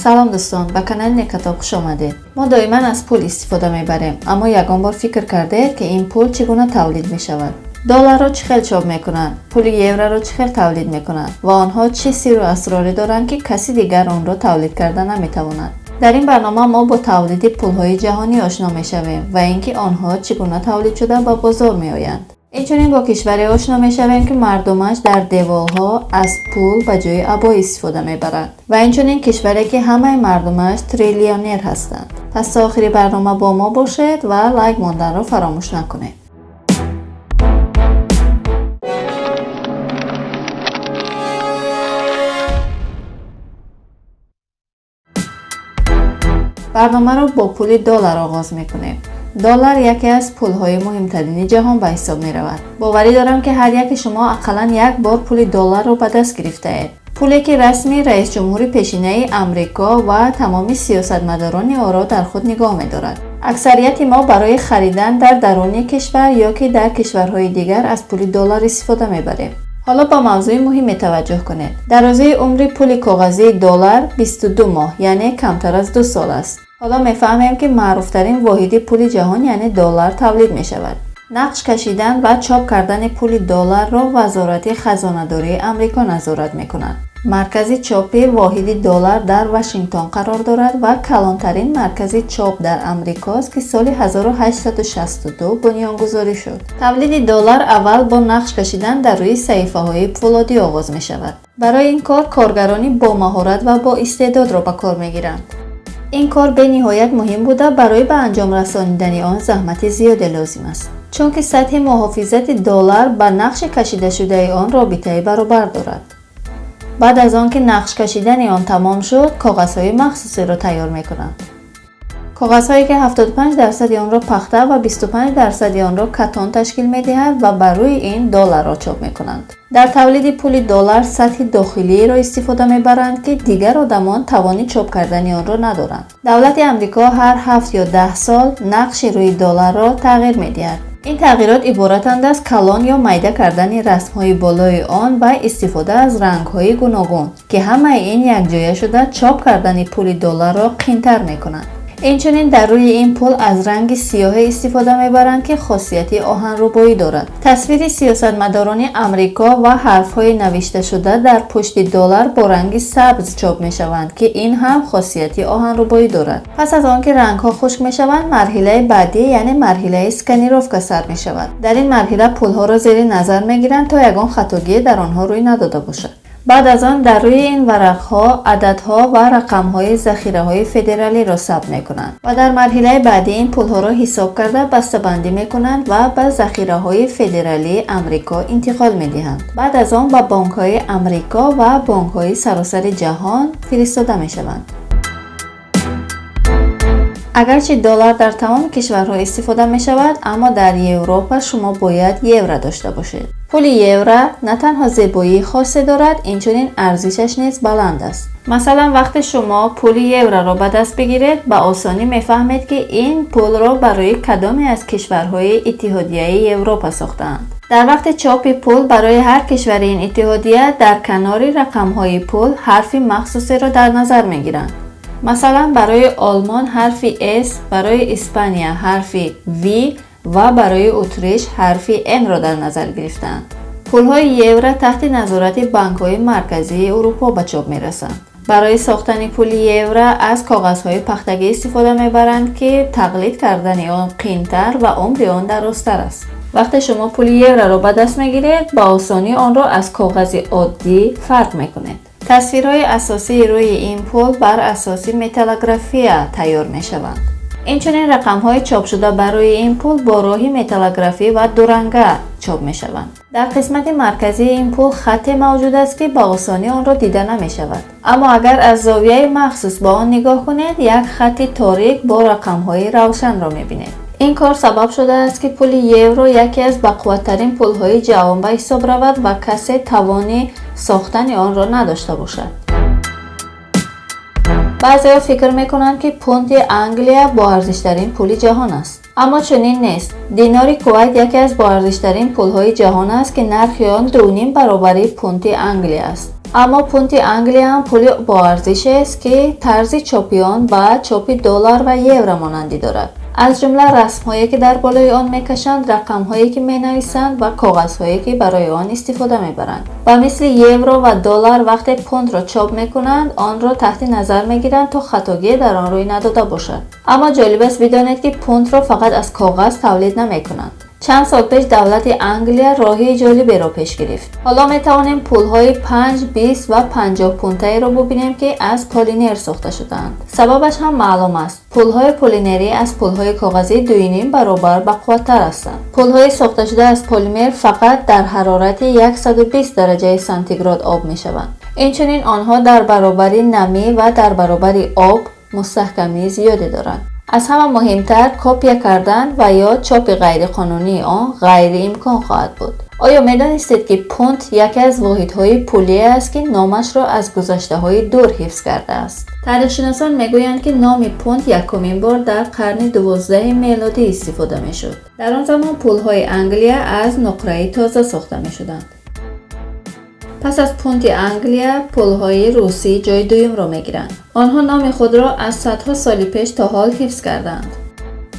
Салом дӯстон, ба канали Некатоб хуш омадед. Мо доиман аз пул истифода мебарем, аммо ягон бор фикр кардаед, ки ин пул чӣ гуна тавлид мешавад? Долларро чӣ хел чоп мекунанд? Пули евроро чӣ хел тавлид мекунанд? Ва онҳо чӣ сирру асроре доранд, ки каси дигар онро тавлид карда наметавонад? Дар ин барнома мо бо тавлиди пулҳои ҷаҳонӣ ошно мешавем ва ин ки онҳо чӣ гуна тавлид шуда ба бозор меоянд. Инчунин бо кишваре ошно мешавем, ки мардумаш дар деволҳо аз пул ба ҷои або истифода мебаранд, ва инчунин кишваре, ки ҳамаи мардумаш триллионер ҳастанд. Пас то охири барнома бо мо бошед ва лайк монданро фаромӯш накунед. Барномаро бо пули доллар оғоз мекунем. Доллар яке аз пулҳои муҳимтарини ҷаҳон ба ҳисоб меравад. Боварӣ дорам, ки ҳар яке шумо ақаллан як бор пули долларро ба даст гирифтаед. Пуле, ки расми раисҷумҳури пешинаи Амрико ва тамоми сиёсатмадорони ӯро дар худ нигоҳ медорад. Аксарияти мо барои харидан дар даруни кишвар ё ки дар кишварҳои дигар аз пули доллар истифода мебарем. Ҳоло ба мавзӯи муҳиме таваҷҷӯҳ кунед. Дарозии умри пули коғазии доллар 22 моҳ, яъне камтар аз 2 сол аст. Ҳоло мефаҳмем, ки маъруфтарин воҳиди пули ҷаҳон, яъне доллар, тавлид мешавад. Нақш кашидан ва чоп кардани пули долларро Вазорати хазонадории Амрико назорат мекунад. Маркази чопи воҳиди доллар дар Вашингтон қарор дорад ва калонтарин маркази чоп дар Амрикост, ки соли 1862 бунёнгузорӣ шуд. Тавлиди доллар аввал бо нақш кашидан дар рӯи саҳифаҳои фӯлодӣ оғоз мешавад. Барои ин кор коргарони бомаҳорат ва боистеъдодро ба кор мегиранд. Ин кор бениҳоят муҳим буда, барои ба анҷом расонидани он заҳмати зиёде лозим аст, чунки сатҳи муҳофизати доллар ба нақши кашидашудаи он робитаи баробар дорад. Баъд аз он ки нақш кашидани он тамом шуд, коғазҳои махсусеро тайёр мекунанд. Коғазҳое, ки 75% онро пахта ва 25% онро катон ташкил медиҳад ва бар рӯи ин долларро чоп мекунанд. Дар тавлиди пули доллар сатҳи дохилиеро истифода мебаранд, ки дигар одамон тавони чоп кардани онро надоранд. Давлати Амрико ҳар 7 ё 10 сол нақши рӯи долларро тағйир медиҳад. Ин тағйирот иборатанд аз калон ё майда кардани расмҳои болои он ва истифода аз рангҳои гуногун, ки ҳамаи ин якҷоя шуда чоп кардани пули долларро қинтар мекунанд. Инчунин дар рӯи ин пул аз ранги сиёҳе истифода мебаранд, ки хосияти оҳанрӯбоӣ дорад. Тасвири сиёсатмадорони Амрико ва ҳарфҳои навишташуда дар пушти доллар бо ранги сабз чоп мешаванд, ки ин ҳам хосияти оҳанрӯбоӣ дорад. Пас аз он ки рангҳо хушк мешаванд, марҳилаи баъдӣ, яъне марҳилаи сканировка сар мешавад. Дар ин марҳила пулҳоро зери назар мегиранд, то ягон хатогие дар онҳо рӯй надода бошад. Баъд аз он дар рӯи ин варақҳо ададҳо ва рақамҳои захираҳои федералиро сабт мекунанд ва дар марҳилаи баъдӣ ин пулҳоро ҳисоб карда бастабандӣ мекунанд ва ба захираҳои федералии Амрико интиқол медиҳанд. Баъд аз он ба бонкҳои Амрико ва бонкҳои саросари ҷаҳон фиристода мешаванд. Агарчи доллар дар тамоми кишварҳо истифода мешавад, аммо дар Европа шумо бояд евро дошта бошед. Пули евро на танҳо зебоии хосе дорад, инчунин арзишаш низ баланд аст. Масалан, вақте шумо пули евроро ба даст бигиред, ба осонӣ мефаҳмед, ки ин пулро барои кадоме аз кишварҳои Иттиҳодияи Европа сохтаанд. Дар вақти чопи пул барои ҳар кишвари ин иттиҳодия дар канори рақамҳои пул ҳарфи махсусеро дар назар мегиранд. Масалан, барои Олмон ҳарфи С, барои Испания ҳарфи В ва барои Утриш ҳарфи Н-ро дар назар гирифтаанд. Пулҳои евро таҳти назорати бонкҳои марказии Урупо ба чоп мерасанд. Барои сохтани пули евро аз коғазҳои пахтагӣ истифода мебаранд, ки тақлид кардани он қинтар ва умри он дарозтар аст. Вақте шумо пули евроро ба даст мегиред, ба осонӣ онро аз коғази оддӣ фарқ мекунед. Тасвирҳои асосии рӯи ин пул бар асоси металлография тайёр мешаванд. Инчунин рақамҳои чопшуда бар рӯи ин пул бо роҳи металлографӣ ва дуранга чоп мешаванд. Дар қисмати марказии ин пул хатте мавҷуд аст, ки ба осонӣ онро дида намешавад. Аммо агар аз зовияи махсус ба он нигоҳ кунед, як хатти торик бо рақамҳои равшанро мебинед. Ин кор сабаб шудааст, ки пули евро яке аз бақувваттарин пулҳои ҷаҳон ба ҳисоб равад ва касе тавони сохтани онро надошта бошад. Баъзеҳо фикр мекунанд, ки пунти Англия боарзиштарин пули ҷаҳон аст. Аммо чунин нест. Динори Кувайт яке аз боарзиштарин пулҳои ҷаҳон аст, ки нархи он 2,5 баробари пунти Англия аст. Аммо пунти Англия ҳам пули боарзишест, ки тарзи чопи он ба чопи доллар ва евро монандӣ дорад. Аз ҷумла расмҳое, ки дар болои он мекашанд, рақамҳое, ки менависанд ва коғазҳое, ки барои он истифода мебаранд. Ба мисли евро ва доллар, вақте пунтро чоп мекунанд, онро таҳти назар мегиранд, то хатогие дар он рӯй надода бошад. Аммо ҷолиб аст бидонед, ки пунтро фақат аз коғаз тавлид намекунанд. Чанд сол пеш давлати Англия роҳи ҷолиберо пеш гирифт. Ҳоло метавонем пулҳои 5, 20 ва 50 пунтаеро бубинем, ки аз полимер сохта шудаанд. Сабабаш ҳам маълум аст: пулҳои полимерӣ аз пулҳои коғазӣ 2,5 баробар бақувваттар ҳастанд. Пулҳои сохташуда аз полимер фақат дар ҳарорати 120 дараҷаи сантиград об мешаванд. Инчунин онҳо дар баробари намӣ ва дар баробари об мустаҳкамии зиёде доранд. Аз ҳама муҳимтар, копия кардан ва ё чопи ғайриқонунии он ғайриимкон хоҳад буд. Оё медонистед, ки пунт яке аз воҳидҳои пулие аст, ки номашро аз гузаштаҳои дур ҳифз кардааст? Таърихшиносон мегӯянд, ки номи пунт якумин бор дар қарни 12-и мелодӣ истифода мешуд. Дар он замон пулҳои Англия аз нуқраи тоза сохта мешуданд. Пас аз пунти Англия пулҳои русӣ ҷои дуюмро мегиранд. Онҳо номи худро аз садҳо соли пеш то ҳол ҳифз кардаанд.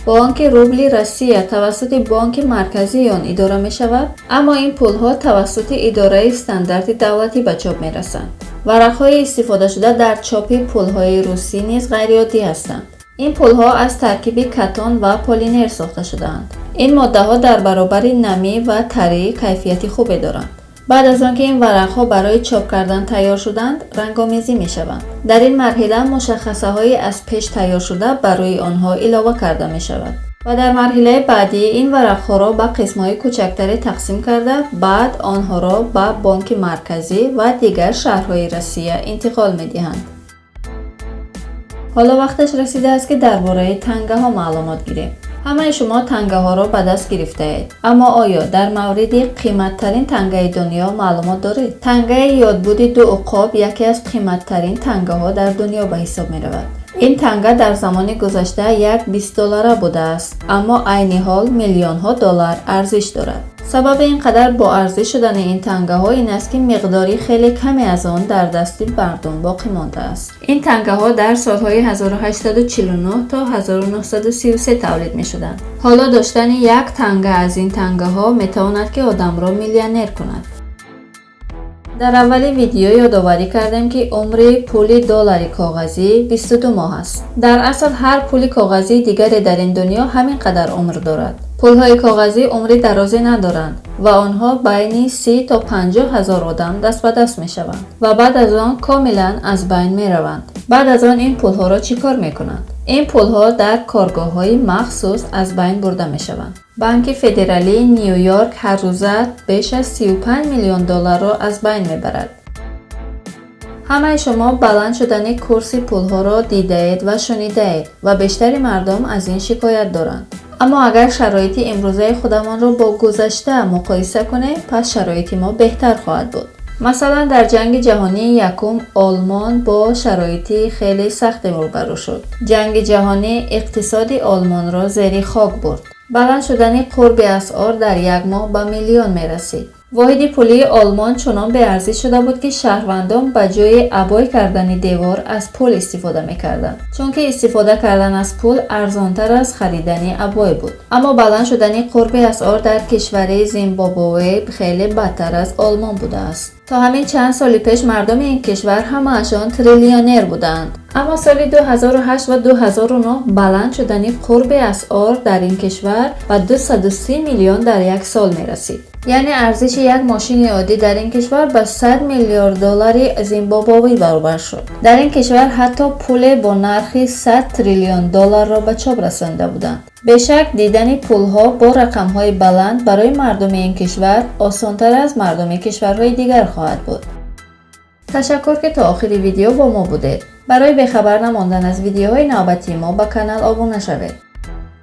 Бо он ки рубли Россия тавассути бонки марказии он идора мешавад, аммо ин пулҳо тавассути идораи стандарти давлатӣ ба чоп мерасанд. Варақҳои истифодашуда дар чопи пулҳои русӣ низ ғайриоддӣ ҳастанд. Ин пулҳо аз таркиби катон ва полимер сохта шудаанд. Ин моддаҳо дар баробари намӣ ва тарӣ кайфияти хубе доранд. Баъд аз он ки ин варақҳо барои чоп кардан тайёр шуданд, рангомезӣ мешаванд. Дар ин марҳила мушаххасаҳои аз пеш тайёршуда ба рӯи онҳо илова карда мешавад ва дар марҳилаи баъдӣ ин варақҳоро ба қисмҳои кӯчактаре тақсим карда, баъд онҳоро ба бонки марказӣ ва дигар шаҳрҳои Россия интиқол медиҳанд. Ҳоло вақташ расидааст, ки дар бораи тангаҳо маълумот гирем. Ҳамаи шумо тангаҳоро ба даст гирифтаед, аммо оё дар мавриди қиматтарин тангаи дунё маълумот доред? Тангаи ёдбуди ду уқоб яке аз қиматтарин тангаҳо дар дунё ба ҳисоб меравад. Ин танга дар замони гузашта як 20-доллара будааст, аммо айни ҳол миллионҳо доллар арзиш дорад. Сабаби ин қадар боарзиш шудани ин тангаҳо ин аст, ки миқдори хеле каме аз он дар дасти мардум боқӣ мондааст. Ин тангаҳо дар солҳои 1849 то 1933 тавлид мешуданд. Ҳоло доштани як танга аз ин тангаҳо метавонад, ки одамро миллионер кунад. Дар аввали видео ёдоварӣ кардем, ки умри пули доллари коғазӣ 22 моҳ аст. Дар асл ҳар пули коғазии дигаре дар ин дунё ҳамин қадар умр дорад. Пулҳои коғазӣ умри дарозе надоранд ва онҳо байни 30 то 50 ҳазор одам даст ба даст мешаванд ва баъд аз он комилан аз байн мераванд. Баъд аз он ин пулҳоро чӣ кор мекунанд? Ин пулҳо дар коргоҳҳои махсус аз байн бурда мешаванд. Банки федералии Ню Йорк ҳаррӯза беш аз 35 миллион долларро аз байн мебарад. Ҳамаи шумо баланд шудани курси пулҳоро дидаед ва шунидаед ва бештари мардум аз ин шикоят доранд. Аммо агар шароити имрӯзаи худамонро бо гузашта муқоиса кунем, пас шароити мо беҳтар хоҳад буд. Масалан, дар Ҷанги ҷаҳонии якум Олмон бо шароити хеле сахте рӯбарӯ шуд. Ҷанги ҷаҳонӣ иқтисоди Олмонро зери хок бурд. Баланд шудани қурби асъор дар як моҳ ба миллион мерасид. Воҳиди пулии Олмон чунон беарзиш шуда буд, ки шаҳрвандон ба ҷои абой кардани девор аз пул истифода мекарданд, чунки истифода кардан аз пул арзонтар аз харидани абой буд. Аммо баланд шудани қурби асъор дар кишвари Зимбобве хеле бадтар аз Олмон будааст. То ҳамин чанд соли пеш мардуми ин кишвар ҳамаашон триллионер буданд, аммо соли 2008 ва 2009 баланд шудани қурби асъор дар ин кишвар ба 230 миллион дар як сол мерасид. Яъне арзиши як мошини оддӣ дар ин кишвар ба 100 миллиард доллари зимбобвӣ баробар шуд. Дар ин кишвар ҳатто пуле бо нархи 100 триллион долларро ба чоп расонида буданд. Бешак, дидани пулҳо бо рақамҳои баланд барои мардуми ин кишвар осонтар аз мардуми кишварҳои дигар хоҳад буд. Ташаккур, ки то охири видео бо мо будед. Барои бехабар намондан аз видеоҳои навбатии мо ба канал обуна шавед.